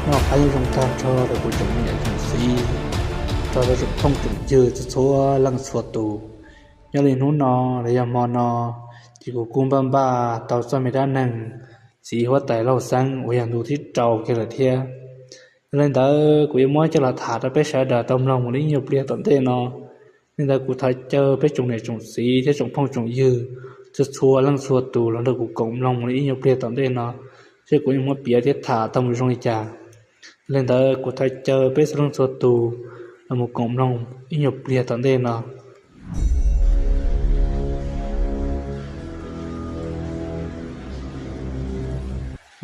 Noj qab nyob zoo tag nrho rau kuv tsoom niam tsoom txiv, tsoom phooj tsoom ywg txhua txhua leej txhua tus. Nyob li hnub no los yog hmo no, ces kuv kuj npaj npaj tau txoj me dab neeg txiv huab tais Lauj Xeeb uas yog ntu thib rau kiag lawm thiab. Yog li ntawd kuv yuav muab coj los tham rau peb sawv daws tau mloog mus li ib nyuag pliag tom ntej no. Li ntawd kuv thov caw peb tsoom niam tsoom txiv thiab tsoom phooj tsoom ywg txhua txhua leej txhua tus los nrog kuv koom mloog mus li ib nyuag pliag tom ntej no, seb kuv yuav muab piav thiab tham tau mus zoo li cas. Li ntawd kuv thov caw peb txhua leej txhua tus los mus koom mloog ib nyuag pliag tom ntej no.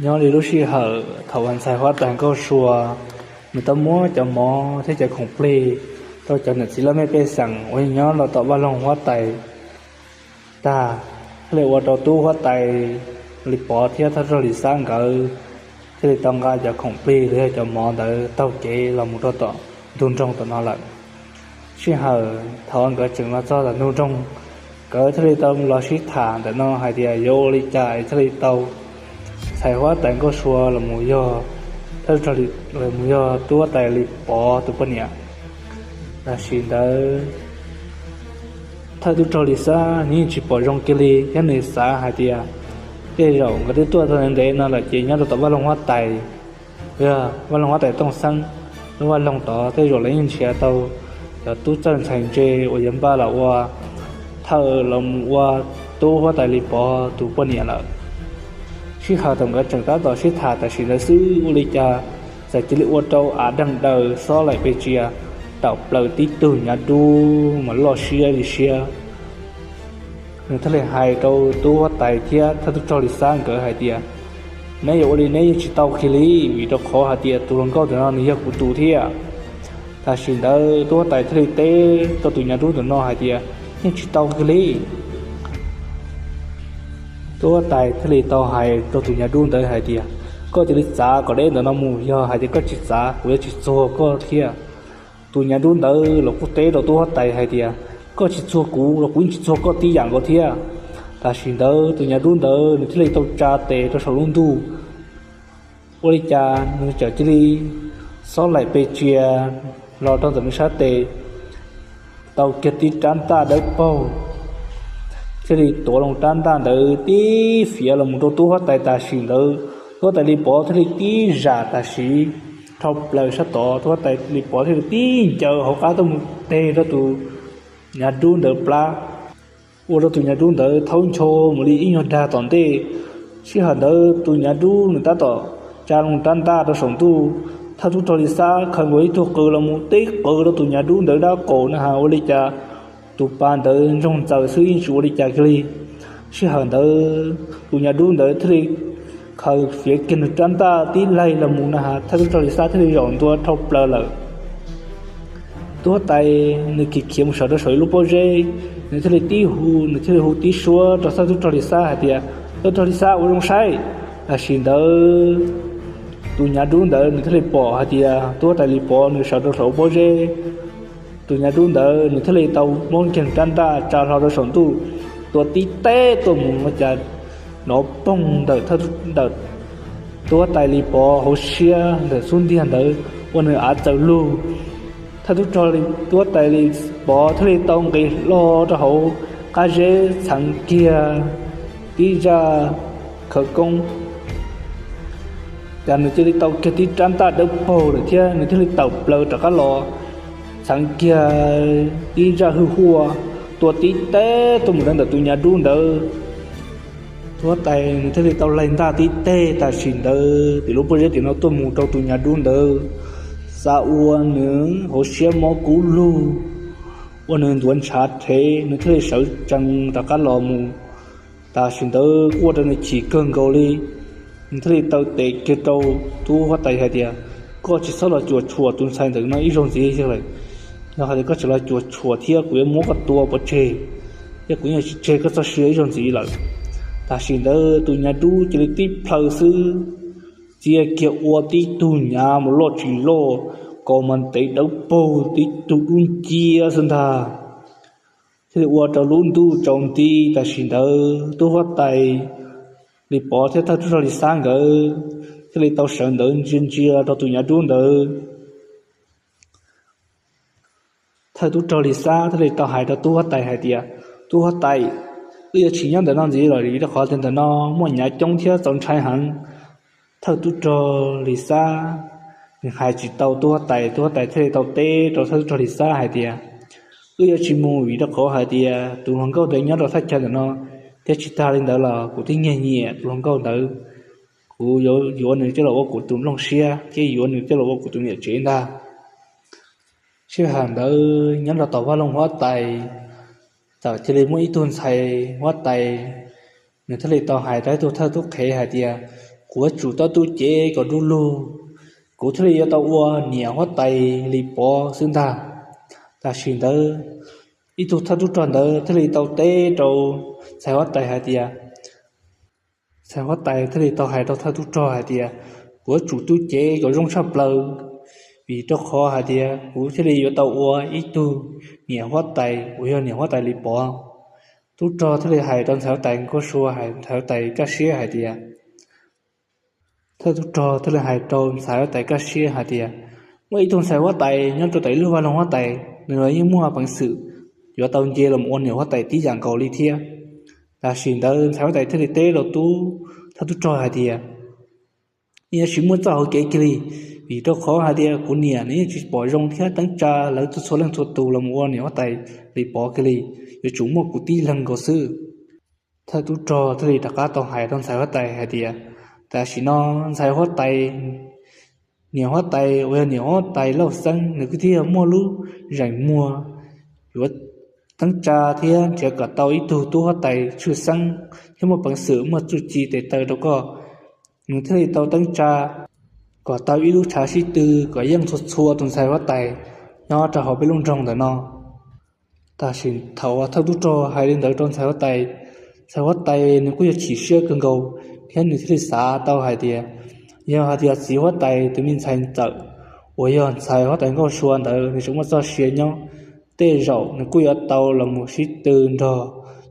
Nyob li lub sij hawm thaum uas ntxhais huab tais Nkauj Sua nws tau muab cov mov thiab cov khoom plig rau cov niam txiv laj mej pej xeem uas nyob rau tom vaj loog huab tais tag, thiaj li ua rau tub huab tais Lis Pov thiab thawj rog Lis Xab nkawd thiaj li tau nqa cov khoom plig los yog cov mov ntawd taug kev los mus rau tom ntug nroog tom no lawm. Sij hawm thaum nkawd tseem los txog tom ntug nroog, nkawd thiaj li tau los sib tham ntawm no hais tias yuav ua li cas thiaj li tau ntxhais huab tais Nkauj Sua los mus yog, los mus yog tub huab tais Lis Pov tus poj niam. Tam sim ntawd thawj tub rog Lis Xab nws yeej tsis pom zoo kiag li thiab nws xav hais tias tej zaum nkawd twb tuaj tau ntev ntev no lawm ces nyob rau tom vaj loog huab tais, yog vaj loog huab tais Tooj Xeeb lub vaj loog tod tej zaum lawv yeej nrhiav tau cov tub txawj ntxhais ntse uas yuav npaj los ua thawj los mus ua tub huab tais Lis Pov tus poj niam lawm. Sij hawm thaum nkawd tseem tab tom sib tham tam sim ntawd xwb ua li cas txawm cia li ua rau av deeg daws xob laim pes tsia tawm plaws tib tug nyav dub mas loj siab li siab. Nws thiaj li hais rau tub huab tais thiab thawj tub rog Lis Xab nkawd hais tias, neb yuav ua li neb yeej tsis tau kiag li, vim rau qhov hais tias tus hluas nkauj ntawm no nws yog kuv tus thiab. Tam sim ntawd tub huab tais thiaj li teb rau tus nyav dub ntawm no hais tias, yeej tsis tau kiag li. Tub huab tais thiaj li tau hais rau tus nyav dub ntawd hais tias, koj cia li txav kom deb ntawm no mus, yog hais tias koj tsis txav kuv yuav tsis txuag koj thiab. Tus nyav dub ntawd los kuj teb rau tub huab tais hais tias, koj tsis txuag kuv los kuv yeej tsis txuag koj tib yam nkaus thiab. Tam sim ntawd tus nyav dub ntawd nws thiaj li tau tsa tes rau saum lub ntuj. Ua li cas nws txawm cia li xob laim pes tsia los rau ntawm nws sab tes, tau kiag tib rab ntaj dawb paug, thiaj li tuav loo rab ntaj ntawd tib fiav los mus rau tub huab tais tam sim ntawd. Tub huab tais Lis Pov thiaj li tib zam tam sim, dhau plaws sab tod, tub huab tais Lis Pov thiaj li tib ncaws hauv qab tuaj mus teg rau tus nyav dub ntawd plab, ua rau tus nyav dub ntawd thaub ncho mus li ib nyuag dag tom ntej. Sij hawm ntawd tus nyav dub nws tab tom tsa loo rab ntaj rau saum ntuj, thawj tub rog Lis Xab khaws nkaus ib tug qws los mus teb qws rau tus nyav dub ntawd dab qaum na has ua li cas tus pa ntawd ntsoog ntxaws xwb yeej tsis ua li cas kiag li. Sij hawm ntawd tus nyav dub ntawd thiaj li khaws fiav kiag nws rab ntaj tib laig los mus na has thawj tub rog Lis Xab thiaj li zaum ntua dhau plaws lawm. Tub huab tais nws khiav khiav mus sawv rau saum ib lub pob zeb, nws thiaj li tib hu, nws thiaj li hu tib suab rau thawj tub rog Lis Xab hais tias, thawj tub rog Lis Xab ua zoo saib. Tam sim ntawd tus nyav dub ntawd nws thiaj li pom hais tias tub huab tais Lis Pov nws sawv rau saum pob zeb. Tus nyav dub ntawd nws thiaj li tau muab kiag rab ntaj tsa hlo rau saum ntuj, tua tib teb tuaj mus ua cas nov poog ntawm, ntawm tub huab tais Lis Pov hauv siab ntawm xub ntiag ntawd ua nws av txawm lug. Thawj tub rog, tub huab tais Lis Pov thiaj li tau nqis hlo rau hauv qab zeb txheev kiag tib zaj khawv koob. Ces nws cia li tau kiag tib rab ntaj dawb paug lawm thiab nws thiaj li tawm plaws rov qab los txheev kiag tib zaj hwj huaj tua tib teg tuaj mus rau ntawm tus nyav dub ntawd. Tus huab tais nws thiaj li tau laig ntaj tib teg tam sim ntawd tim lub pob zeb tim no tuaj mus rau tus nyav dub ntawd, xav ua nws hauv siab mob kub lug, ua nws ntuav ntshav rhev, nws thiaj li sawv tsees rov qab los mus. Tam sim ntawd kuj ua rau nws chim kawg nkaus li, nws thiaj li tau teb kiag rau tub huab tais hais tias, koj tsis txhob los cuam tshuam tus ntxhais ntawm no ib zaug ntxiv lawm. Yog hais tias koj tseem los cuam tshuam thiab kuv yuav muab koj tua pov tseg, thiab kuv yuav tsis tseg koj txoj sia ib zaug ntxiv lawm. Tam sim ntawd tus nyav dub cia li tib plhaw xwb, txia kiag ua tib tug nyav mas loj tsis loj, kaus mas ntev dawb paug tib tug dub nciab xwb ntag. Thiaj li ua rau lub ntuj tsaus nti. Tam sim ntawd tub huab tais Lis Pov thiab thawj tub rog Lis Xab nkawd thiaj li tau sawv ntawd ntsia ntsia rau tus nyav dub ntawd. Thawj tub rog Lis Xab thiaj li tau hais rau tub huab tais hais tias, tub huab tais, wb yuav tsis nyob ntawm no ntxiv lawm vim rau qhov tias ntawm no muaj nyav coob thiab txaus ntshai heev. Thawj tub rog Lis Xab nws hais tsis tau tub huab tais, tub huab tais thiaj li tau teb rau thawj tub rog Lis Xab hais tias, wb yuav tsis mus vim rau qhov hais tias tus hluas nkauj ntawd nyob rau thaj chaw ntawm no, thiab tsis tag li ntawd los kuv twb nyiag nyiam tus hluas nkauj ntawd. Kuv yuav yuav nws coj los ua kuv tus nplooj siab thiab yuav nws coj los ua kuv tus niam tsev ntag. Sij hawm ntawd nyob rau tom vaj loog huab tais, txawm cia li muaj ib tug ntxhais huab tais, nws thiaj li tau hais rau ib tug thawj tub qhev hais tias, kuv yuav tsum tau tu cev kom du lug, kuv thiaj li yuav tau ua niam huab tais Lis Pov xwb ntag. Tam sim ntawd ib tug thawj tub rog ntawd thiaj li tau teb rau ntxhais huab tais hais tias, ntxhais huab tais thiaj li tau hais rau thawj tub rog hais tias, kuv yuav tsum tu cev kom zoo tshaj plaws, vim rau qhov hais tias kuv thiaj li yuav tau ua ib tug niam huab tais uas yog niam huab tais Lis Pov. Tub rog thiaj li hais rau ntxhais huab tais Nkauj Sua, ntxhais huab tais Kaj Siab hais tias, thawj tub rog thiaj li hais rau ntxhais huab tais Kaj Siab hais tias, muaj ib tug ntxhais huab tais nyob rau tom ib lub vaj loog huab tais, nws los yeej muaj peev xwm yuav tau nce los ua niam huab tais tib yam nkaus li thiab. Tam sim ntawd ntxhais huab tais thiaj li teb rau tub, thawj tub rog hais tias, yeej tsis muaj txoj hauv kev kiag li, vim rau qhov hais tias kuv niam nws yeej tsis pom zoo thiab teeb tsa lawv txhua txhua leej txhua tus los ua niam huab tais Lis Pov kiag li, yuav tsum muaj kuv tib leeg nkaus xwb. Thawj tub rog thiaj li rov qab tau hais rau ntxhais huab tais hais tias, tam sim no ntxhais huab tais, niam huab tais uas yog niam huab tais Lauj Xeeb nws kuj thiaj muaj lub zeem muag yuav teeb tsa thiab nrhiav kom tau ib tug tub huab tais tshwj xeeb thiab muaj peev xwm muaj txuj ci tes taw rau koj. Nws thiaj li tau teeb tsa kom tau ib lub tshav sib tw kom yeej txhua txhua tus ntxhais huab tais nyob rau hauv peb lub nroog ntawm no. Tam sim thaum uas thawj tub rog hais li ntawd rau ntxhais huab tais, ntxhais huab tais nws kuj yog chim siab kawg nkaus thiab nws thiaj li xav tau hais tias, yog hais tias txiv huab tais tus me ntxhais ntxawm uas yog ntxhais huab tais Nkauj Sua ntawd nws tseem muaj txoj sia nyob, tej zaum nws kuj yuav tau los mus sib tw nrog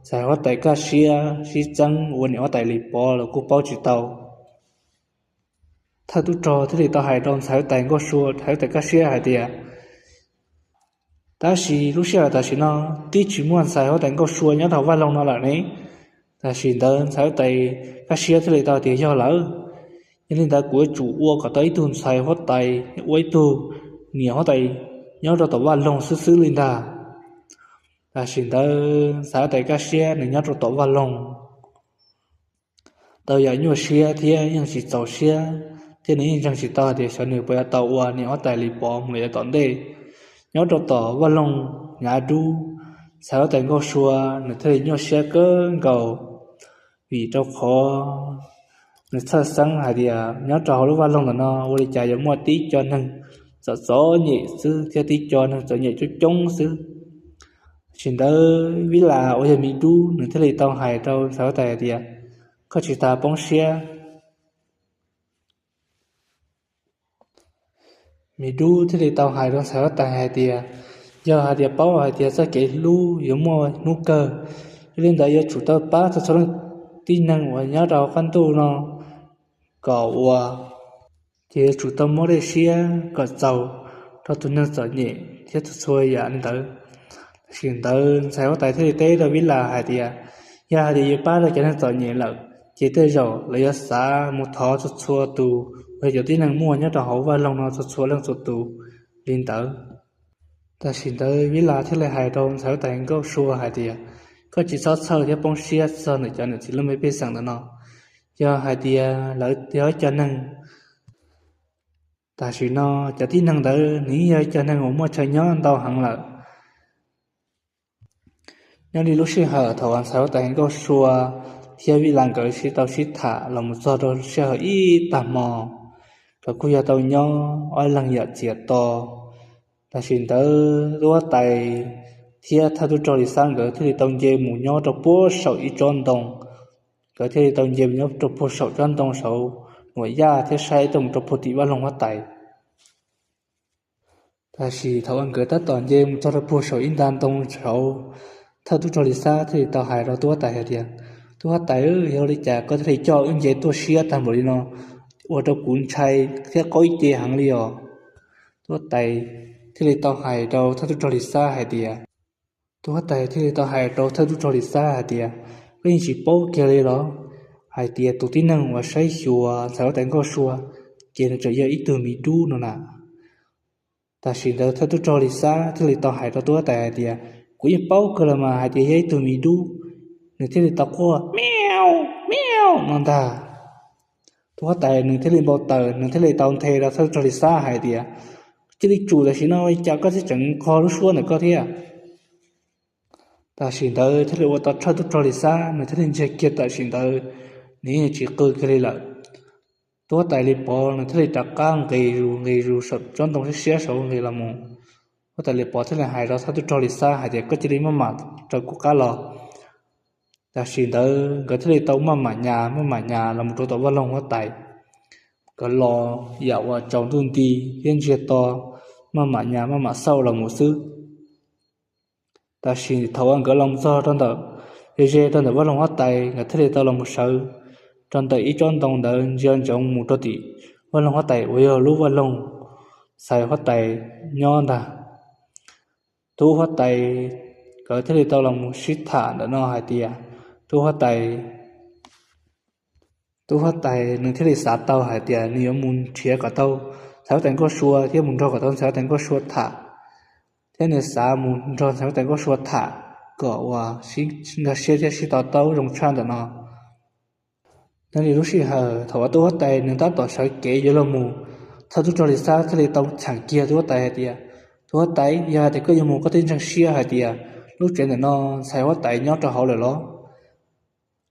ntxhais huab tais Kaj Siab sib txeeb ua niam huab tais Lis Pov los kuj paub tsis tau. Thawj tub rog thiaj li tau hais rau ntxhais huab tais Nkauj Sua, ntxhais huab tais Kaj Siab hais tias, tab sis lub sij hawm tam sim no twb tsis muaj ntxhais huab tais Nkauj Sua nyob rau vaj loog no lawm ne. Tam sim ntawd ntxhais huab tais Kaj Siab thiaj li tau tias, yog lawm, yog li ntawd kuv yuav tsum ua kom tau ib tug ntxhais huab tais, ua ib tug niam huab tais nyob rau tom vaj loog xwb xwb li ntag. Tam sim ntawd ntxhais huab tais Kaj Siab nws nyob rau tom vaj loog tau yam nyuaj siab thiab yeej tsis txaus siab, thiab nws yeej ntseeg tsis tau hais tias xyov nws puas yuav tau ua niam huab tais Lis Pov mus lawm yav tom ntej. Nyob rau tom vaj loog nyav dub, ntxhais huab tais Nkauj Sua nws thiaj li nyuaj siab kawg nkaus, vim rau qhov nws txhawj xeeb hais tias nyob rau hauv lub vaj loog ntawm no ua li cas yuav muaj tib co neeg txom txom nyem xwb thiab tib co neeg txom nyem coob coob xwb. Tam sim ntawd Vib Las uas yog miv dub nws thiaj li tau hais rau ntxhais huab tais hais tias, koj tsis tas poob siab. Miv dub thiaj li tau hais rau ntxhais huab tais hais tias, yog hais tias paub hais tias txoj kev hlub yuav muaj hnub kawg, yog li ntawd yuav tsum tau pab txhua txhua leej tib neeg uas nyob rau qab ntuj no kom ua, ces yuav tsum tau muab dej siab kom txaus rau tus neeg txom nyem thiab txhua txhua yam li ntawd. Tam sim ntawd ntxhais huab tais thiaj li teb rau Vib Las hais tias, yog hais tias yuav pab rau cov neeg txom nyem lawm, ces tej zaum lawv yuav xav mus thov txhua txhua tus uas yog cov tib neeg muaj nyob rau hauv vaj loog no txhua txhua leej txhua tus li ntawd. Tam sim ntawd Vib Las thiaj li hais rau ntxhais huab tais Nkauj Sua hais tias, koj tsis txhob txhawj thiab poob siab txog ntawm cov niam txiv lub me pej xeem ntawm no. Yog hais tias lawv yog ib co neeg, tam sim no cov tib neeg ntawd nws yeej yog ib co neeg uas muaj chaw nyob ntau heev lawm. Nyob li lub sij hawm thaum uas ntxhais huab tais Nkauj Sua thiab Vib Las nkawd sib tau sib tham los mus txog rau sij hawm ib tag hmo, nkawd kuj yog tau nyob ob leeg yam txias to. Tam sim ntawd tub huab tais thiab thawj tub rog Lis Xab nkawd thiaj li tau nce mus nyob rau puag saum ib tsob ntoo. Nkawd thiaj li tau nce mus nyob rau puag saum tsob ntoo saud nuam yaj thiab saib tuaj mus rau puag tim vaj loog huab tais. Tam sim thaum uas nkawd tab tom nce mus txog rau puag saum ib nta ntoo saud, thawj tub rog Lis Xab thiaj li tau hais rau tub huab tais hais tias, tub huab tais, yog li cas koj thiaj li coj wb nce tuaj siab tag npaum li no, ua rau kuv ntshai thiab qaug ib ce heev li os. Tub huab tais thiaj li tau hais rau thawj tub rog Lis Xab hais tias, tub huab tais thiaj li tau hais rau thawj tub rog Lis Xab hais tias, koj yeej tsis paub kiag li los hais tias tus tib neeg uas saib xyuas ntxhais huab tais Nkauj Sua ces nws tseem yog ib tug miv dub no na. Tam sim ntawd thawj tub rog Lis Xab thiaj li tau hais rau tub huab tais hais tias, kuv yeej paub kawg los mas hais tias yog ib tug miv dub. Nws thiaj li tau quaj miau miau no ntag. Tub huab tais nws thiaj li npau taws, nws thiaj li tau nthe rau thawj tub rog Lis Xab hais tias, cia li tsum tam sim no, cas koj thiaj tseem nqog lub suab ntawm koj thiab? Tam sim ntawd thiaj li ua tau thawj tub rog Lis Xab nws thiaj li ntsiag kiag tam sim ntawd, nws yeej tsis qw kiag li lawm. Tub huab tais Lis Pov nws thiaj li rov qab nqis zus nqis zus saum tsob ntoo siab siab saud nqis los mus. Huab tais Lis Pov thiaj li hais rau thawj tub rog Lis Xab hais tias, koj cia li maj mam raws kuv qab los. Tam sim ntawd nkawd thiaj li tau maj mam nyas maj mam nyas los mus rau tom vaj loog huab tais. Nkawd los yam uas tsaus ntuj nti thiab ntsiag to, maj mam nyas maj mam xauj los mus xwb. Tam sim thaum uas nkawd los txog rau ntawm, ze ze rau ntawm vaj loog huab tais, nkawd thiaj li tau los mus sawv rau ntawm ib tsob ntoo ntawd ntsia ntsoov mus rau tim vaj loog huab tais uas yog lub vaj loog ntxhais huab tais nyob ntag. Tub huab tais, nkawd thiaj li tau los mus sib tham ntawm no hais tias, tub huab tais, tub huab tais nws thiaj li xav tau hais tias nws yuav mus nrhiav kom tau ntxhais huab tais Nkauj Sua thiab mus nrog kom tau ntxhais huab tais Nkauj Sua tham, thiab nws xav mus nrog ntxhais huab tais Nkauj Sua tham kom uas nkag siab thiab sib to taub zoo tshaj ntawm no. Nyob li lub sij hawm thaum uas tub huab tais nws tab tom sawv kev yuav los mus, thawj tub rog Lis Xab thiaj li tau cheem kiag tub huab tais hais tias, tub huab tais, yog hais tias koj yuav mus koj twb ntseeg siab hais tias lub tsev ntawm no ntxhais huab tais nyob rau hauv lawm los?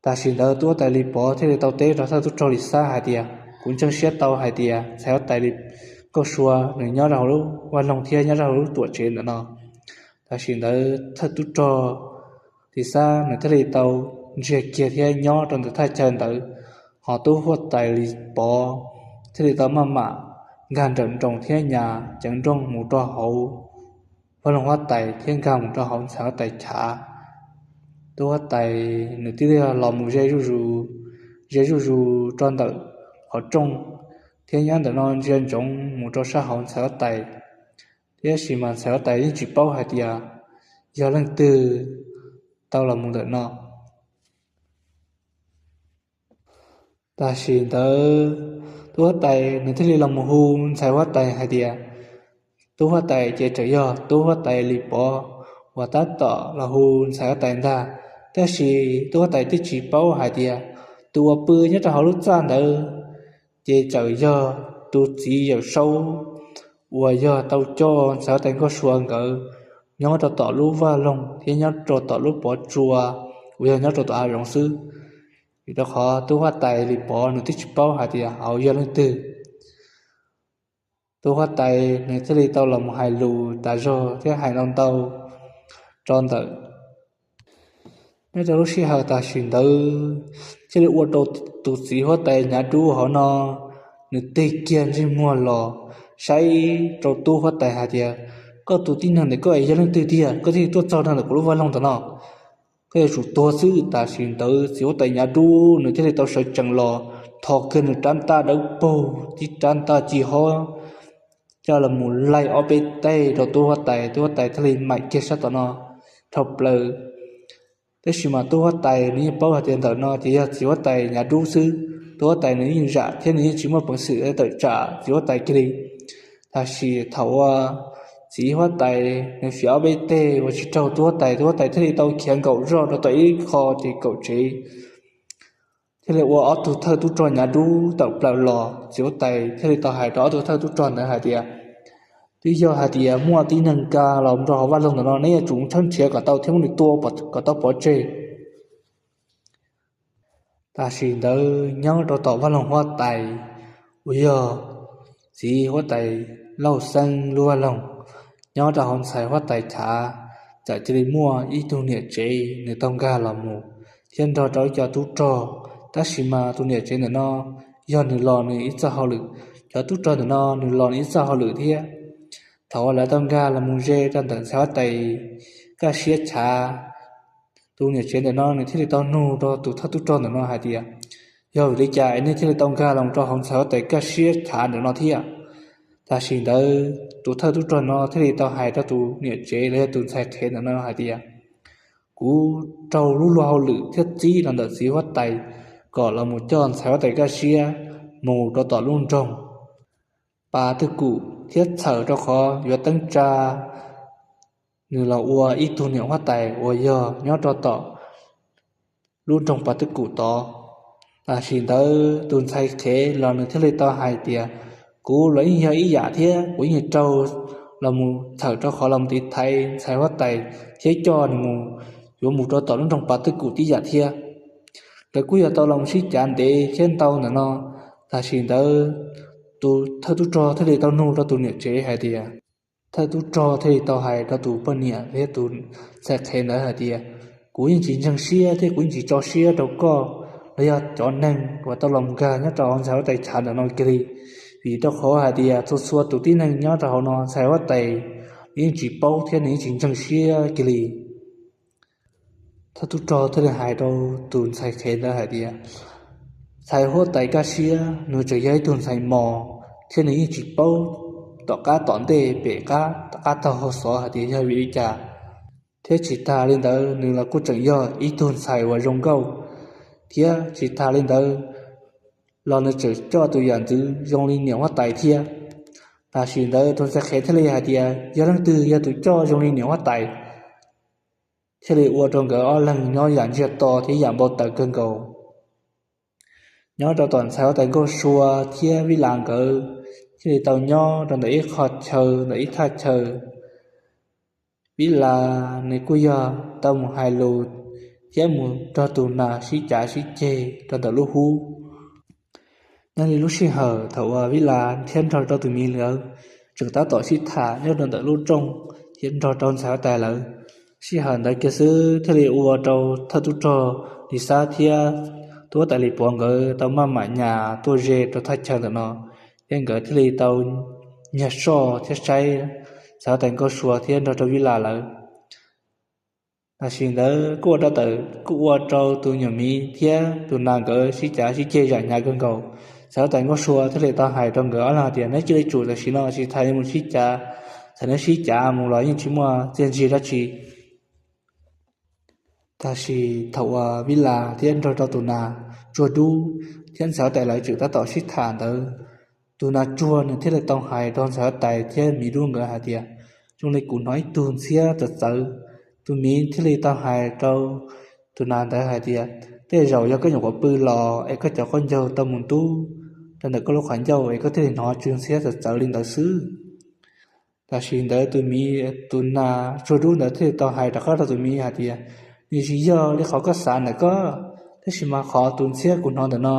Tam sim ntawd tub huab tais Lis Pov thiaj li tau teb rau thawj tub rog Lis Xab hais tias, kuv ntseeg siab tau hais tias ntxhais huab tais Lis, Nkauj Sua nws nyob rau hauv lub vaj loog thiab nyob rau hauv lub tuam tsev ntawm no. Tam sim ntawd thawj tub rog Lis Xab nws thiaj li tau ntsiag kiag thiab nyob rau ntawm thaj chaw ntawd, ho tub huab tais Lis Pov thiaj li tau maj mam nkag nrawm nroos thiab nyas ceev nrooj mus rau hauv vaj loog huab tais thiab nkag mus rau hauv ntxhais huab tais chav. Tub huab tais nws thiaj li los mus ze zuj zus, ze zuj zus rau ntawm qhov rooj, thiab nyob ntawm no ntsia ntsoov mus rau sab hauv ntxhais huab tais. Tiam sis mas ntxhais huab tais yeej tsis paub hais tias yog leej twg tau los mus ntawm no. Tam sim ntawd tub huab tais nws thiaj li los mus hu ntxhais huab tais hais tias, tub huab tais, ces tseem yog tub huab tais Lis Pov uas tab tom los hu ntxhais huab tais ntag. Tiam sis tub huab tais twb tsis paub hais tias tus uas pw nyob rau hauv lub txaj ntawd ces txawm yog tus txiv Yawm Saub uas yog tau coj ntxhais huab tais Nkauj Sua nkawd nyob rau tom lub vaj loog thiab nyob rau tom lub pov tsua uas yog nyob rau tom hav zoov xwb. Vim rau qhov tub huab tais Lis Pov nws twb tsis paub hais tias hauv yog leej twg. Tub huab tais nws thiaj li tau los mus hais lus tas zog thiab hais ntau ntau rau ntawm. Nyob rau lub sij hawm tam sim ntawd thiaj li ua rau tus txiv huab tais Nyav Dub hauv no nws tig kiag ntsej muag los saib rau tub huab tais hais tias, koj tus tib neeg ntawm koj es yog leej twg tiag, koj thiaj li tuaj txog rau ntawm kuv lub vaj loog ntawm no? Koj yuav tsum tuag xwb. Tam sim ntawd txiv huab tais Nyav Dub nws thiaj li tau sawv tsees los, tho kiag nws rab ntaj dawb paug tib rab ntaj ci hob coj los mus laig ob peb teg rau tub huab tais, tub huab tais thiaj li maim kiag sab tom no. dhau plaws. Tab sis mas tub huab tais nws yeej paub hais tias ntawm no ces yog txiv huab tais nyav dub xwb, tub huab tais nws yeej zam thiab nws yeej tsis muaj peev xwm tawm tsam txiv huab tais kiag li. Tab sis thaum uas txiv huab tais nws fiav ob peb teg uas tsis raug tub huab tais, tub huab tais thiaj li tau khiav nkaum zog rau tom ib qho ces kaum tsev thiaj li ua ob tug thawj tub rog nyav dub tawm plaws los. Txiv huab tais thiaj li tau hais rau ob tug thawj tub rog ntawd hais tias, twb yog hais tias muaj tib neeg nkag los rau hauv vaj loog ntawm no, neb yuav tsum tshawb nrhiav kom tau thiab muab nws tua kom tau pov tseg. Tam sim ntawd nyob rau tom vaj loog huab tais uas yog txiv huab tais Lauj Xeeb lub vaj loog, nyob rau hauv ntxhais huab tais chav, txawm cia li muaj ib tug niam tsev nws tau nkag los mus thiab nrog rau ib co tub rog. Tab sis mas tus niam tsev ntawm no yog nws los nws ib txoj hauj lwm, cov tub rog ntawm no nws los nws ib txoj hauj lwm thiab. Thaum uas lawv tau nkag los mus ze rau ntawm ntxhais huab tais Kaj Siab chav, tus niam tsev ntawm no nws thiaj li tau nug rau tus thawj tub rog ntawm no hais tias, yog vim li cas es nej thiaj li tau nkag los rau hauv ntxhais huab tais Kaj Siab chav ntawm no thiab? Tam sim ntawd tus thawj tub rog no thiaj li tau hais rau tus niam tsev los yog tus ntxhais qhev ntawm no hais tias, kuv raug lub luag hauj lwm thiab txib los ntawm txiv huab tais kom los mus coj ntxhais huab tais Kaj Siab mus rau tom lub nroog Pas Twj Kum thiab txhawm rau qhov yuav teeb tsa nws los ua ib tug niam huab tais uas yog nyob rau tom lub nroog Pas Twj Kum tod. Tam sim ntawd tus ntxhais qhev los nws thiaj li tau hais tias, kuv los yeej yog ib yam thiab, kuv yeej raug los mus txhawm rau qhov los tiv thaiv ntxhais huab tais thiab coj nws mus, yuav mus rau tom lub nroog Pas Twj Kum tib yam thiab. Lawv kuj yog tau los mus sib cav ntev thiab ntau ntawm no. Tam sim ntawd tus thawj tub rog thiaj li tau nug rau tus niam tsev hais tias, thawj tub rog thiaj li tau hais rau tus poj niam thiab tus ntxhais qhev ntawd hais tias, kuv yeej tsis ntseeg siab thiab kuv yeej tsis tso siab rau koj los yog cov neeg uas tau los nkag nyob rau hauv ntxhais huab tais chav ntawm no kiag li, vim rau qhov hais tias txhua txhua tus tib neeg nyob rau hauv no ntxhais huab tais nws yeej tsis paub thiab nws yeej tsis ntseeg siab kiag li. Thawj tub rog thiaj li hais rau tus ntxhais qhev ntawd hais tias, ntxhais huab tais Kaj Siab nws tseem yog ib tug ntxhais mos thiab nws yeej tsis paub tom qab tom ntej pem qab tom qab taug hauv xov hais tias yog vim li cas, thiab tsis tas li ntawd nws los kuj tseem yog ib tug ntxhais uas zoo nkauj, thiab tsis tas li ntawd los nws tseem coj tus yam ntxwv zoo li niam huab tais thiab. Tam sim ntawd tus ntxhais qhev thiaj li hais tias yog leej twg yog tus coj zoo li niam huab tais, thiaj li ua rau nkawd ob leeg nyob yam ntsiag to thiab yam npau taws kawg nkaus. Nyob rau tom ntxhais huab tais Nkauj Sua thiab Vib Las nkawd thiaj li tau nyob rau ntawm ib qho chaw ntawm ib thaj chaw. Vib Las nws kuj yog tau mus hais lus thiab mus nrog tus nas sib cav sib ceg rau ntawm lub hub. Nyob li lub sij hawm thaum uas Vib Las thiab nrog rau tus miv lawv tseem tab tom sib tham nyob rau ntawm lub rooj thiab nrog rau ntxhais huab tais lawv, sij hawm ntawd kiag xwb thiaj li ua rau thawj tub rog Lis Xab thiab tub huab tais Lis Puav nkawd tau maj mam nyas tuaj ze rau thaj chaw ntawm no, thiab nkawd thiaj li tau nyiag soj thiab saib ntxhais huab tais Nkauj Sua thiab nrog rau Vib Las lawv. Tam sim ntawd kuj ua rau tus nyuam miv thiab tus nas nkawd sib cav sib ceg zam hnyav kawg nkaus. Ntxhais huab tais Nkauj Sua thiaj li tau hais rau nkawd ob leeg hais tias, neb cia li tsum tam sim no tsis tas yuav mus sib cav, txawm neb sib cav mus los yeej tsis muaj txiaj ntsig dab tsi. Tam sim thaum uas Vib Las thiab nrog rau tus nas Tsuag Dub thiab ntxhais huab tais lawv tseem tab tom sib tham ntawd, tus nas Tsuag nws thiaj li tau hais rau ntxhais huab tais thiab miv Dub nkawd hais tias, zoo li kuv hnov ib tug ntxhiab txawv txawv. Tus miv thiaj li tau hais rau tus nas ntawd hais tias, tej zaum yog koj nyuam qhuav pw los es koj cov qaub ncaug tau mus ntub rau ntawm koj lub qhov ncauj es koj thiaj li hnov tsw ntxhiab txawv txawv li ntawd xwb. Tam sim ntawd tus miv, tus nas Tsuag Dub ntawd thiaj li tau hais rov qab rau tus miv hais tias, nws tsis yog li qhov koj xav ntawm koj, tab sis mas qhov tus ntxhiab kuv hnov ntawm no,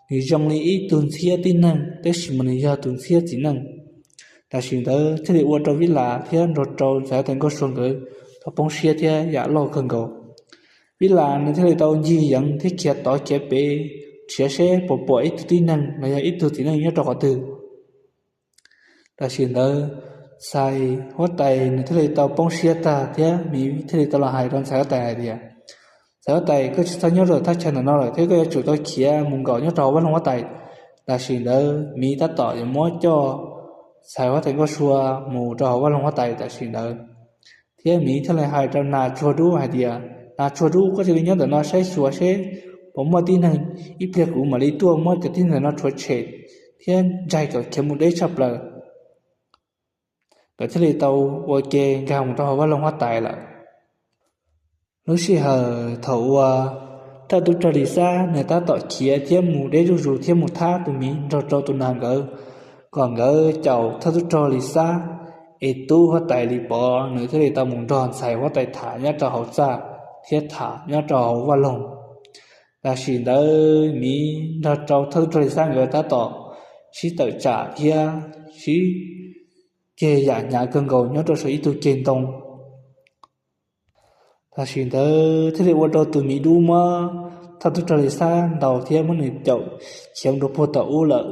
nws zoo li ib tug ntxhiab tib neeg tab sis mas nws yog tus ntxhiab txiv neej. Tam sim ntawd thiaj li ua rau Vib Las thiab nrog rau ntxhais huab tais Nkauj Sua nkawd tau poob siab thiab yam loj kawg nkaus. Vib Las nws thiaj li tau ncig yeev thiab khiav tod khiav pem, nrhiav seb puas pom ib tug tib neeg los yog ib tug txiv neej nyob rau qhov twg. Tam sim ntawd ntxhais huab tais nws thiaj li tau poob siab tag thiab miv thiaj li tau los hais rau ntxhais huab tais hais tias, ntxhais huab tais, koj tsis txhob nyob rau thaj chaw ntawm no lawm thiab koj yuav tsum tau khiav mus nkaum nyob rau hauv vaj loog huab tais. Tam sim ntawd miv tab tom yuav muab coj ntxhais huab tais Nkauj Sua mus rau hauv vaj loog huab tais tam sim ntawd, Thiab miv thiaj li hais rau nas tsuag dub hais tias, nas tsuag dub, koj cia li nyob ntawm no saib xyuas seb puas muaj tib neeg, ib pliag kuv mam li tuaj muab cov tib neeg no rhuav tshem thiab ntsaig kom khiav mus deb tshaj plaws. Nkawd thiaj li tau ua ke nkag mus rau hauv vaj loog huab tais lawm. Lub sij hawm thaum uas thawj tub rog Lis Xab nws tab tom khiav thiab mus deb zuj zus thiab mus thab tus miv nrog rau tus nas nkawd, kom nkawd caum thawj tub rog Lis Xab, es tub huab tais Lis Pov nws thiaj li tau mus nrog ntxhais huab tais tham nyob rau hauv txaj thiab tham nyob rau hauv vaj loog. Tam sim ntawd miv nrog rau thawj tub rog Lis Xab nkawd tab tom sib tawm tsam thiab sib ceg yam hnyav kawg nkaus nyob rau saum ib tug ceg ntoo. Tam sim ntawd thiaj li ua rau tus miv dub muab thawj tub rog Lis Xab ntaus thiab muab nws caum khiav mus rau puag tom ub lawm.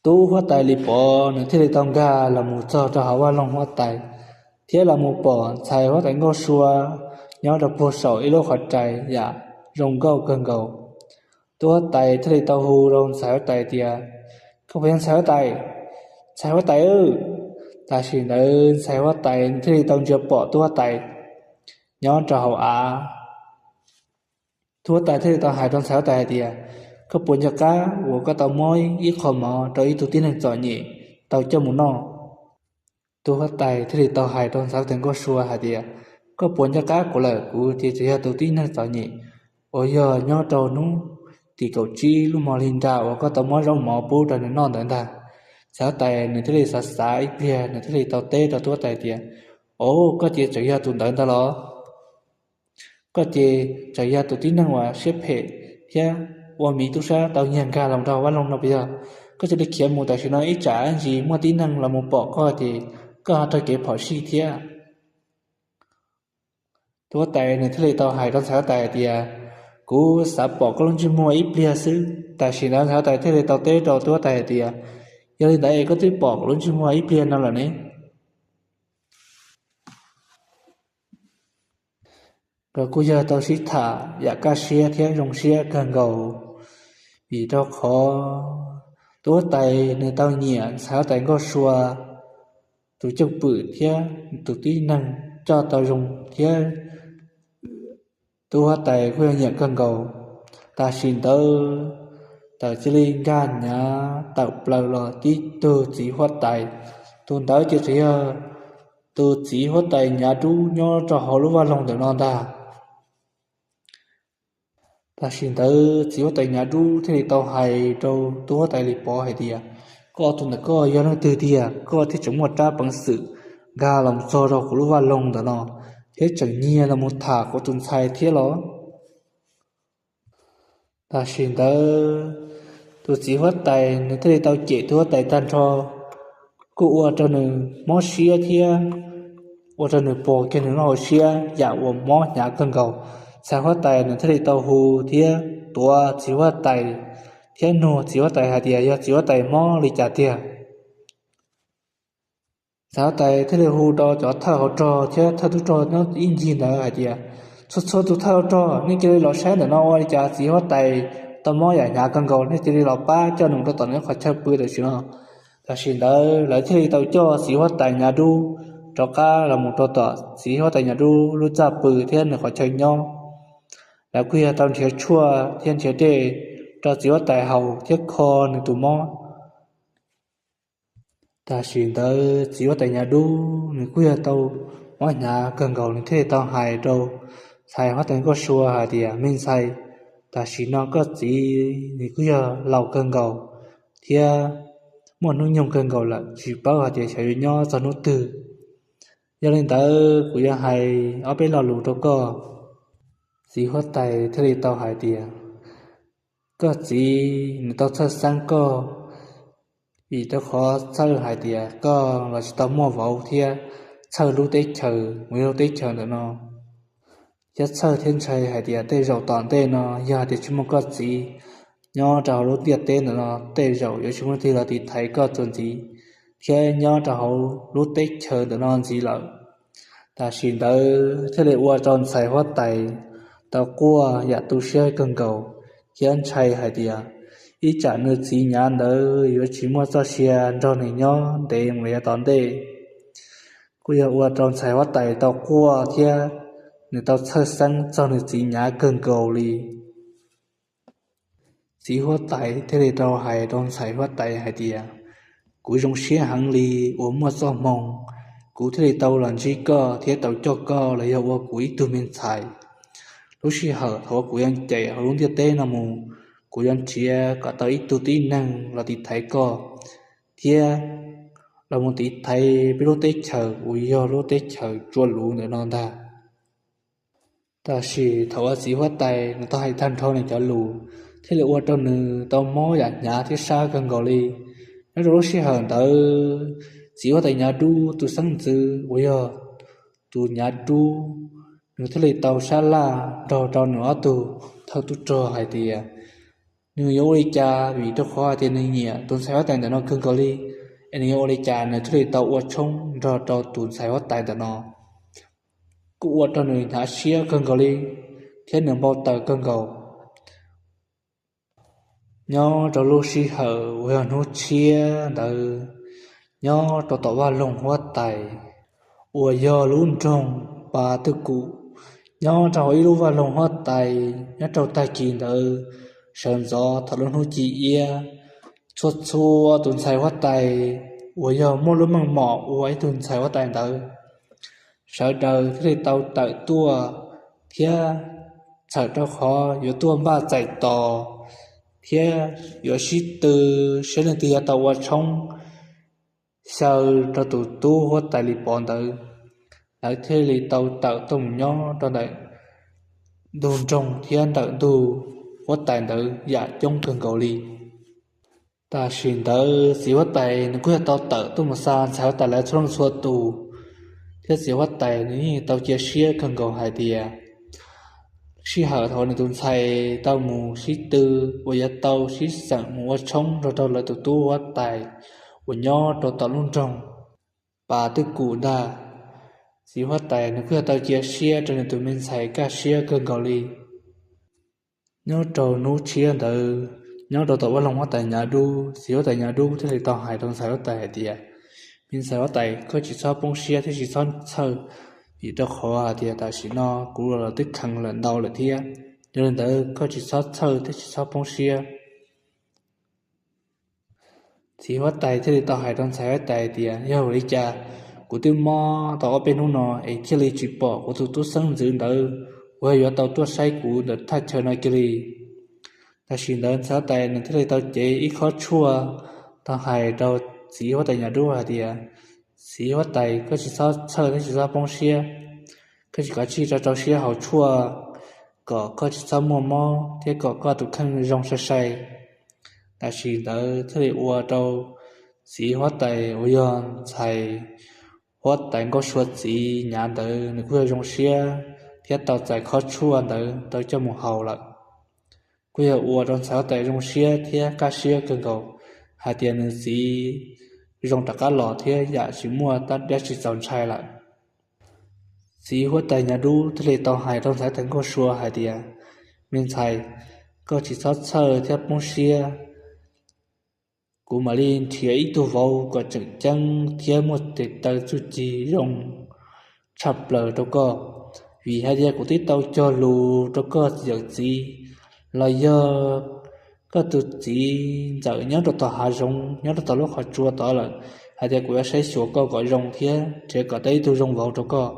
Tub huab tais Lis Pov nws thiaj li tau nkag los mus txog rau hauv vaj loog huab tais, thiab los mus pom ntxhais huab tais Nkauj Sua nyob rau puag saum ib lub qhov rais yam zoo nkauj kawg nkaus. Tub huab tais thiaj li tau hu rau ntxhais huab tais tias, koj puas yog ntxhais huab tais? Ntxhais huab tais, tam sim ntawd ntxhais huab tais thiaj li tau ntsia pom tub huab tais nyob rau hauv av. Tub huab tais thiaj li tau hais rau ntxhais huab tais hais tias, koj puas nco qab uas koj tau muab ib qho mov rau ib tug tib neeg txom nyem tau coj mus noj? Tub huab tais thiaj li tau hais rau ntxhais huab tais Nkauj Sua hais tias, koj puas nco qab kuv lawm? Kuv ces tseem yog tus tib neeg txom nyem uas yog nyob rau hnub tim kaum tsib lub hmo hli nra uas koj tau muab zaub mov pub rau nws noj ntawd ntag. Ntxhais huab tais nws thiaj li xav xav ib pliag nws thiaj li tau teb rau tub huab tais tias, o, koj ces tseem yog tus ntawd ntag los? Koj ces tseem yog tus tib neeg uas siab phem thiab ua miv tub sab tau nyiag nkag los rau vaj loog no puas yog? Koj cia li khiav mus tam sim no ib tsam ntsis muaj tib neeg los mus pom koj ces koj ho raug kev phom sij thiab. Tub huab tais nws thiaj li tau hais rau ntxhais huab tais hais tias, kuv xav pom koj lub ntsej muag ib pliag xwb. Tam sim ntawd ntxhais huab tais thiaj li tau teb rau tub huab tais hais tias, yog li ntawd es koj twb pom kuv lub ntsej muag ib pliag no lawm ne. Nkawd kuj yog tau sib tham yam kaj siab thiab zoo siab kawg nkaus, vim rau qhov tub huab tais nws tau nyiam ntxhais huab tais Nkauj Sua tus cwj pwm thiab tus tib neeg coj tau zoo thiab tub huab tais kuj yog nyiam kawg nkaus. Tam sim ntawd tawm cia li nkag hnyav tawm plaws los tib tug txiv huab tais. Tus ntawd ces tseem yog tus txiv huab tais Nyav Dub nyob rau hauv lub vaj loog ntawm no ntag. Tam sim ntawd txiv huab tais Nyav Dub thiaj li tau hais rau tub huab tais Lis Pov hais tias, koj tus ntawm koj yog leej twg tiag koj thiaj tseem muaj rab peev xwm nkag los txog rau kuv lub vaj loog ntawm no thiab tseem nyiag los mus tham kuv tus ntxhais thiab los? Tam sim ntawd tus txiv huab tais nws thiaj li tau cem tub huab tais tag nrho, kuj ua rau nws mob siab thiab ua rau nws pos kiag nws lub hauv siab yam uas mob hnyav kawg nkaus. Ntxhais huab tais nws thiaj li tau hu thiab tuav txiv huab tais thiab nug txiv huab tais hais tias yog txiv huab tais mob li cas tiag. Ntxhais huab tais thiaj li hu rau cov thawj hauv rog thiab thawj tub rog nyob ib ncig ntawd hais tias, txhua txhua tus thawj hauv rog, nej cia li los saib ntawm no ua li cas txiv huab tais tau mob yam hnyav kawg nkaus, nej cia li los pab coj nws rau tom nws qhov chaw pw tam sim no. Tam sim ntawd lawv thiaj li tau coj txiv huab tais Nyav Dub rov qab los mus rau tom txiv huab tais Nyav Dub lub txaj pw thiab nws qhov chaw nyob. Lawv kuj yog tau nrhiav tshuaj thiab nrhiav dej rau txiv huab tais haus thiab kho nws tus mob. Tam sim ntawd txiv huab tais Nyav Dub nws kuj yog tau mob hnyav kawg nkaus, nws thiaj li tau hais rau ntxhais huab tais Nkauj Sua hais tias, me ntxhais, tam sim no koj txiv nws kuj yog laus kawg nkaus thiab muaj hnub nyoog kawg nkaus lawm, tsis paub hais tias xyov yuav nyob txog hnub twg. Yog li ntawd kuv yuav hais ob peb lo lus rau koj. Txiv huab tais thiaj li tau hais tias, koj txiv nws tau txhawj xeeb koj, vim rau qhov txhawj hais tias koj los tsis tau muaj vauv thiab txhawj lub teb chaws mus lub teb chaws ntawm no, thiab txhawj thiab ntshai hais tias tej zaum tom ntej no yog hais tias tsis muaj koj txiv nyob rau hauv lub ntiaj teb ntawm no tej zaum yuav tsis muaj leej twg los tiv thaiv koj txuas ntxiv thiab nyob rau hauv lub teb chaws ntawm no ntxiv lawm. Tam sim ntawd thiaj li ua rau ntxhais huab tais tau quaj yam tu siab kawg nkaus thiab ntshai hais tias ib tsam nws txiv Nyav ntawd yuav tsis muaj txoj sia nrog nws nyob ntev mus yav tom ntej. kuj yog ua rau ntxhais huab tais tau quaj thiab nws tau txhawj xeeb txog nws txiv hnyav kawg nkaus li. Txiv huab tais thiaj li tau hais rau ntxhais huab tais hais tias, kuv zoo siab heev li uas muaj txoj hmoo kuv thiaj li tau los ntsib koj thiab tau coj koj los yog ua kuv ib tug me ntxhais. Lub sij hawm thaum uas kuv yuav cem hauv lub ntiaj teb no mus, kuv yuav nrhiav kom tau ib tug tib neeg los tiv thaiv koj thiab los mus tiv thaiv peb lub teb chaws uas yog lub teb chaws tsua luv ntawm no ntag. Tab sis thaum uas txiv huab tais nws tau hais tag nrho nws cov lus, thiaj li ua rau nws tau mob yam hnyav thiab sab kawg nkaus li. Nyob rau lub sij hawm ntawd, txiv huab tais Nyav Dub tus xeeb ntxwv uas yog tus Nyav Dub, nws thiaj li tau sab laj nrog rau nws ob tug thawj tub rog hais tias, nws yuav ua li cas vim rau qhov hais tias nws nyiam tus ntxhais huab tais ntawm no kawg nkaus li, es nws yuav ua li cas nws thiaj li tau ua tshoob nrog rau tus ntxhais huab tais ntawm no. Kuj ua rau nws hnyav siab kawg nkaus li thiab nws npau taws kawg nkaus. Nyob rau lub sij hawm uas yog hnub tshiab ntawd, nyob rau tom vaj loog huab tais uas yog lub nroog Pas Twj Kum, nyob rau hauv ib lub vaj loog huab tais nyob rau tag kis ntawd, sawv ntxov thaum lub hnub ci iab, txhua txhua tus ntxhais huab tais uas yog muaj lub meej mom ua ib tug ntxhais huab tais ntawd, sawv daws thiaj li tau tawm tuaj thiab txhawm rau qhov yuav tuaj npaj txais tos thiab yuav sib tw saib leej twg yuav tau ua tshoob xyaw rau tus tub huab tais Lis Pov ntawd. Lawv thiaj li tau tawm tuaj mus nyob rau ntawm ntug nroog thiab ntawm ntug huab tais ntawd yam coob kawg nkaus li. Tam sim ntawd txiv huab tais nws kuj yog tau tawm tuaj mus xa ntxhais huab tais lawv txhua leej txhua tus, thiab txiv huab tais nws yeej tau cia siab kawg nkaus hais tias sij hawm thaum nws tus ntxhais tau mus sib tw uas yuav tau sib xeem mus ua tshoob nrog rau lawv tus tub huab tais uas nyob rau tom lub nroog Pas Twj Kum ntag, txiv huab tais nws kuj yog tau cia siab rau nws tus me ntxhais kaj siab kawg nkaus li. Nyob rau hnub tshiab ntawd, nyob rau tom vaj loog huab tais Nyav Dub, txiv huab tais Nyav Dub thiaj li tau hais rau ntxhais huab tais hais tias, me ntxhais huab tais, koj tsis txhob poob siab thiab tsis txhob txhawj, vim rau qhov hais tias tam sim no kuv los twb kheev lawm ntau lawm thiab. Yog li ntawd koj tsis txhob txhawj thiab tsis txhob poob siab. Txiv huab tais thiaj li tau hais rau ntxhais huab tais tias, yog ua li cas kuv twb mob tau ob peb hnub no es thiaj li tsis pom kuv tus tub xeeb ntxwv ntawd uas yuav tau tuaj saib kuv ntawm thaj chaw no kiag li. Tam sim ntawd ntxhais huab tais nws thiaj li tau cev ib khob tshuaj tau hais rau txiv huab tais Nyav Dub hais tias, txiv huab tais, koj tsis txhob txhawj thiab tsis txhob poob siab, koj tsis kov tsij rau rau siab haus tshuaj kom koj tsis txhob muaj mob thiab kom koj tus kheej zoo sai sai. Tam sim ntawd thiaj li ua rau txiv huab tais uas yog ntxhais huab tais Nkauj Sua txiv Nyav ntawd nws kuj yog zoo siab thiab tau txais khob tshuaj ntawd tau coj mus haus lawm. Kuj yog ua rau ntxhais huab tais zoo siab thiab kaj siab kawg nkaus hais tias nws txiv zoo rov qab los thiab yam tsis muaj dab tsi txaus ntshai lawm. Txiv huab tais Nyav Dub thiaj li tau hais rau ntxhais huab tais Nkauj Sua hais tias, me ntxhais, koj tsis txhob txhawj thiab poob siab. Kuv mam li nrhiav ib tug vauv kom tseem ceeb thiab muaj tes taw txuj ci zoo tshaj plaws rau koj, vim hais tias kuv twb tau cog lus rau koj yawm txiv los yog koj tus txiv ntxawm nyob rau tom hav zoov nyob rau tom lub qhov tsua tod lawm hais tias kuv yuav saib xyuas koj kom zoo thiab nrhiav kom tau ib tug zoo vauv rau koj.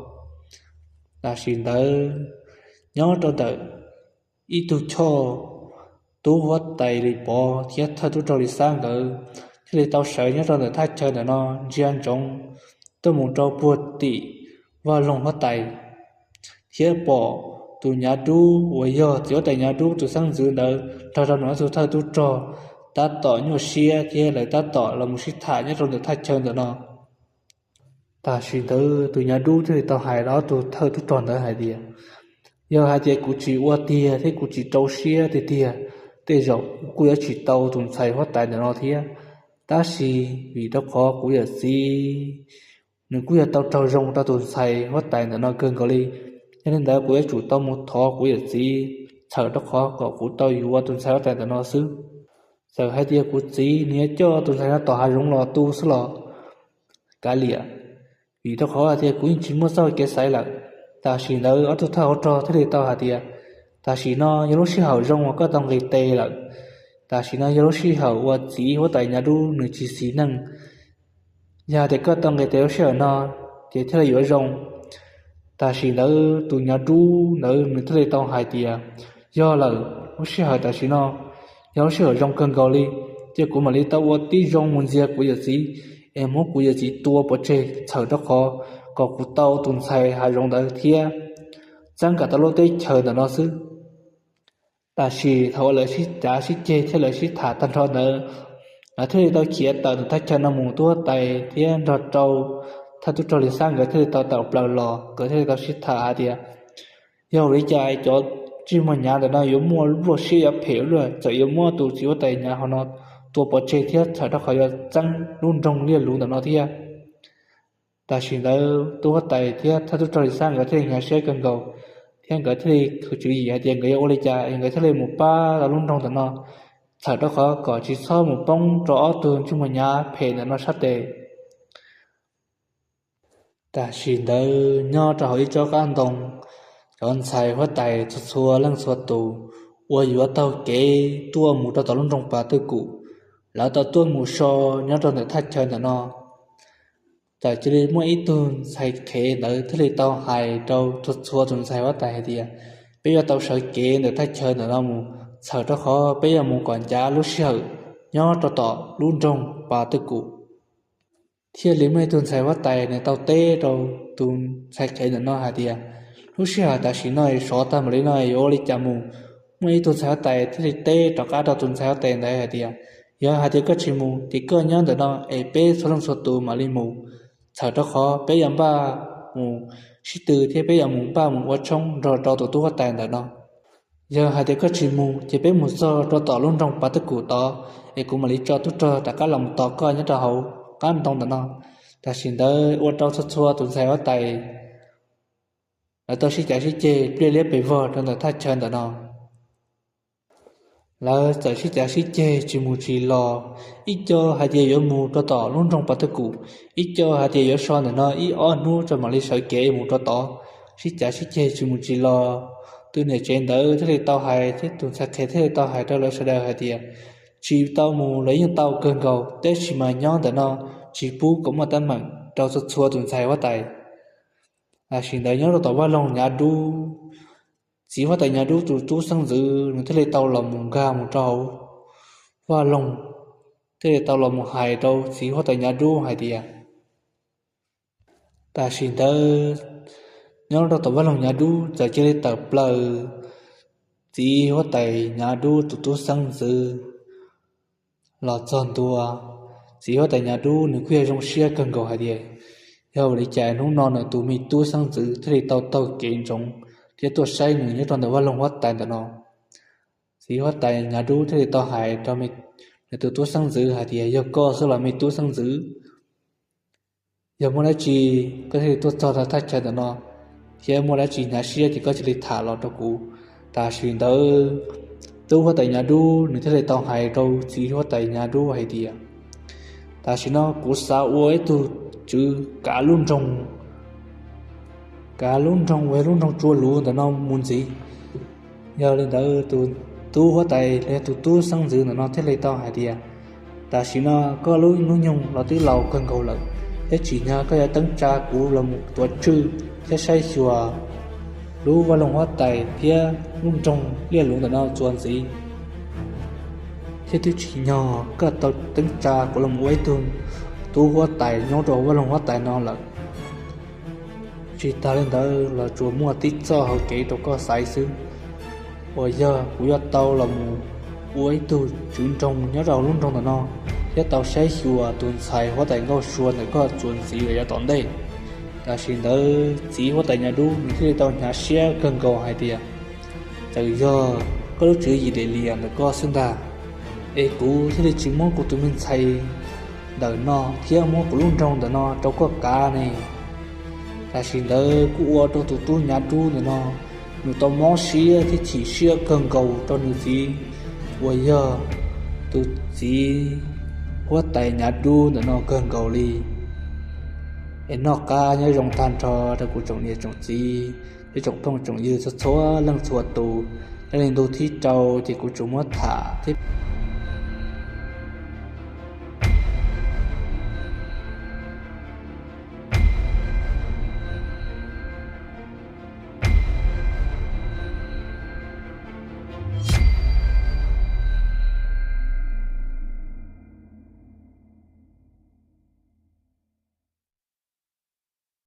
Tam sim ntawd nyob rau ntawm ib tug choj, tub huab tais Lis Pov thiab thawj tub rog Lis Xab nkawd thiaj li tau sawv nyob rau ntawm thaj chaw ntawm no ntsia ntsoov tuaj mus rau puag tim vaj loog huab tais, thiab pom tus Nyav Dub uas yog txiv huab tais Nyav Dub tus xeeb ntxwv ntawd nrog rau nws ob tug thawj tub rog tab tom nyuaj siab thiab lawv tab tom los mus sib tham nyob rau ntawm thaj chaw ntawm no. Tam sim ntawd tus Nyav Dub thiaj li tau hais rau ob tug thawj tub rog ntawd hais tias, yog hais tias kuv tsis ua tiag thiab kuv tsis rau siab tiag tiag, tej zaum kuv kuj yuav tsis tau tus ntxhais huab tais ntawm no thiab. Tab sis vim rau qhov kuv yawm txiv nws kuj yog tau raug zoo rau tus ntxhais huab tais ntawm no kawg nkaus li, yog li ntawd kuv yuav tsum tau mus thov kuv yawm txiv txhawm rau qhov kom kuv tau yuav tus ntxhais huab tais ntawm no xwb. Txawm hais tias kuv txiv nws yuav coj tus ntxhais no tom hav zoov los tu xwb los kav liam, vim rau qhov hais tias kuv yeej tsis muaj txoj kev xaiv lawm. Tam sim ntawd ob tug thawj hauv rog thiaj li tau hais tias, tam sim no yog lub sij hawm zoo uas koj tau nqis tes lawm. Tam sim no yog lub sij hawm uas txiv huab tais Nyab Dub nws tsis xis neej. Yog hais tias koj tau nqis tes lub sij hawm no, ces thiaj li yuav zoo. Tam sim ntawd tus Nyab Dub ntawd nws thiaj li tau hais tias, yog lawm, lub sij hawm tam sim no yog lub sij hawm zoo kawg nkaus li, ces kuv mam li tau ua tib zoo mus ntxias kuv yawm txiv, es muab kuv yawm txiv tua pov tseg txhawm rau qhov kom kuv tau tus ntxhais hav zoov ntawd thiab txeeb kom tau lub teb chaws ntawm no xwb. Tam sim thaum uas lawv sib cav sib ceg thiab lawv sib tham tag nrho ntawd, lawv thiaj li tau khiav tawm ntawm thaj chaw no mus, tub huab tais thiab nrog rau thawj tub rog Lis Xab nkawd thiaj li tau tawm plaws los, nkawd thiaj li tau sib tham hais tias, yog ua li cas cov ntsej muag Nyav ntawm no yuav muaj luaj siab yuav phem luaj, txawm yuav muab tus txiv huab tais Nyav hauv no tua pov tseg thiab txhawm rau qhov yuav txeeb lub nroog Liaj Luv ntawm no thiab. Tam sim ntawd tub huab tais thiab thawj tub rog Lis Xab nkawd thiaj li hnyav siab kawg nkaus, thiab nkawd thiaj li khwv tswv yim hais tias nkawd yuav ua li cas es nkawd thiaj li mus pab tau lub nroog ntawm no, txhawm rau qhov kom tsis txhob mus poob rau ob tug ntsej muag Nyav phem ntawm no sab tes. Tam sim ntawd nyob rau hauv ib tsob qab ntoo, cov ntxhais huab tais txhua txhua leej txhua tus uas yuav taug kev tuaj mus rau tom lub nroog Pas Twj Kum, lawv tau tuaj mus so nyob rau ntawm thaj chaw ntawm no. Txawm cia li muaj ib tug ntxhais qhev ntawd thiaj li tau hais rau txhua txhua tus ntxhais huab tais hais tias, peb yuav tau sawv kev ntawm thaj chaw ntawm no mus, txhawm rau qhov peb yuav mus kom ncav lub sij hawm nyob rau tom lub nroog Pas Twj Kum. Thiaj li muaj ib tug ntxhais huab tais nws tau teb rau tus ntxhais qhev ntawm no hais tias, lub sij hawm tam sim no es sov tag mam li no es yuav ua li cas mus? Muaj ib tug ntxhais huab tais thiaj li teb rov qab rau tus ntxhais huab tais ntawd hais tias, yog hais tias koj tsis mus ces koj nyob ntawm no es peb txhua leej txhua tus mam li mus, txhawm rau qhov peb yuav npaj mus sib tw thiab peb yuav mus npaj mus ua tshoob nrog rau tus tub huab tais ntawm no. Yog hais tias koj tsis mus ces peb mus txog rau tom lub nroog Pas Twj Kum tod es kuv mam li tso tub rog rov qab los mus tos koj nyob rau hauv qab ntoo ntawm no. Tam sim ntawd ua rau txhua txhua tus ntxhais huab tais lawv tau sib cav sib ceg pliaj liab pes vog rau ntawm thaj chaw ntawm no. Lawv txawm sib cav sib ceg tsis mus tsis los, ib co hais tias yuav mus rau tom lub nroog Pas Twj Kum, ib co hais tias yuav so ntawm no ib ob hnub tso mam li sawv kev mus rau tod. Sib cav sib ceg tsis mus tsis los, tus niam tsev ntawd thiaj li tau hais thiab tus ntxhais qhev thiaj li tau hais rau lawv sawv daws hais tias, tsis tau mus los yeej tau kawg nkaus, tab sis mas nyob ntawm no tsis pub kom muaj teeb meem rau txhua txhua tus ntxhais huab tais. Tam sim ntawd nyob rau tom vaj loog Nyav Dub, txiv huab tais Nyav Dub tus tub xeeb ntxwv nws thiaj li tau los mus nkag mus rau hauv vaj loog, thiaj li tau los mus hais rau txiv huab tais Nyav Dub hais tias, tam sim ntawd nyob rau tom vaj loog Nyav Dub txawm cia li tawm plaws txiv huab tais Nyav Dub tus tub xeeb ntxwv los txog ntua. Txiv huab tais Nyav Dub nws kuj yog zoo siab kawg nkaus hais tias, yog ua li cas hnub no nws tus me tub xeeb ntxwv thiaj li tau taug kev ntsoov thiab tuaj saib nws nyob rau ntawm vaj loog huab tais ntawm no. Txiv huab tais Nyav Dub thiaj li tau hais rau nws tus tub xeeb ntxwv hais tias, yog koj xwb los me tub xeeb ntxwv, yog muaj dab tsi koj thiaj li tuaj txog rau thaj chaw ntawm no, thiab muaj dab tsi hnyav siab ces koj cia li tham los rau kuv. Tam sim ntawd tub huab tais Nyav Dub nws thiaj li tau hais rau txiv huab tais Nyav Dub hais tias, tam sim no kuv xav ua ib tug tswv kav lub nroog, kav lub nroog uas yog lub nroog Tsua Luv ntawm no mus ntxiv. Yog li ntawd tus tub huab tais los yog tus tub xeeb ntxwv ntawm no thiaj li tau hais tias, tam sim no koj lub hnub nyoog los twb laus kawg nkaus lawm, thiab tsim nyog koj yuav teeb tsa kuv los mus tuav tswj thiab saib xyuas lub vaj loog huab tais thiab lub nroog Liaj Luv ntawm no txuas ntxiv, thiab twb tsim nyog koj tau teeb tsa kuv los mus ua ib tug tub huab tais nyob rau vaj loog huab tais no lawm. Tsis tas li ntawd los tsuas muaj tib txoj hauv kev rau koj xaiv xwb, uas yog kuv yuav tau los mus ua ib tug tswv nroog nyob rau lub nroog ntawm no, thiab tau saib xyuas tus ntxhais huab tais Nkauj Sua ntawm koj txuas ntxiv los yav tom ntej. Tam sim ntawd txiv huab tais Nyav Dub nws thiaj li tau hnyav siab kawg nkaus hais tias, txawm yog koj lub tswv yim daim liam ntawm koj xwb ntag, es kuv thiaj li tsis muab kuv tus me ntxhais ntawm no thiab muab kuv lub nroog ntawm no rau koj kav ne. Tam sim ntawd kuj ua rau tus tub Nyav Dub ntawm no nws tau mob siab thiab chim siab kawg nkaus rau nws txiv, uas yog tus txiv huab tais Nyav Dub ntawm no kawg nkaus li. Es noj qab nyob zoo tag nrho rau kuv tsoom niam tsoom txiv, ib tsoom phooj tsoom ywg txhua txhua leej txhua tus. Nyob li ntu thib rau ces kuv tsuas muab tham thiab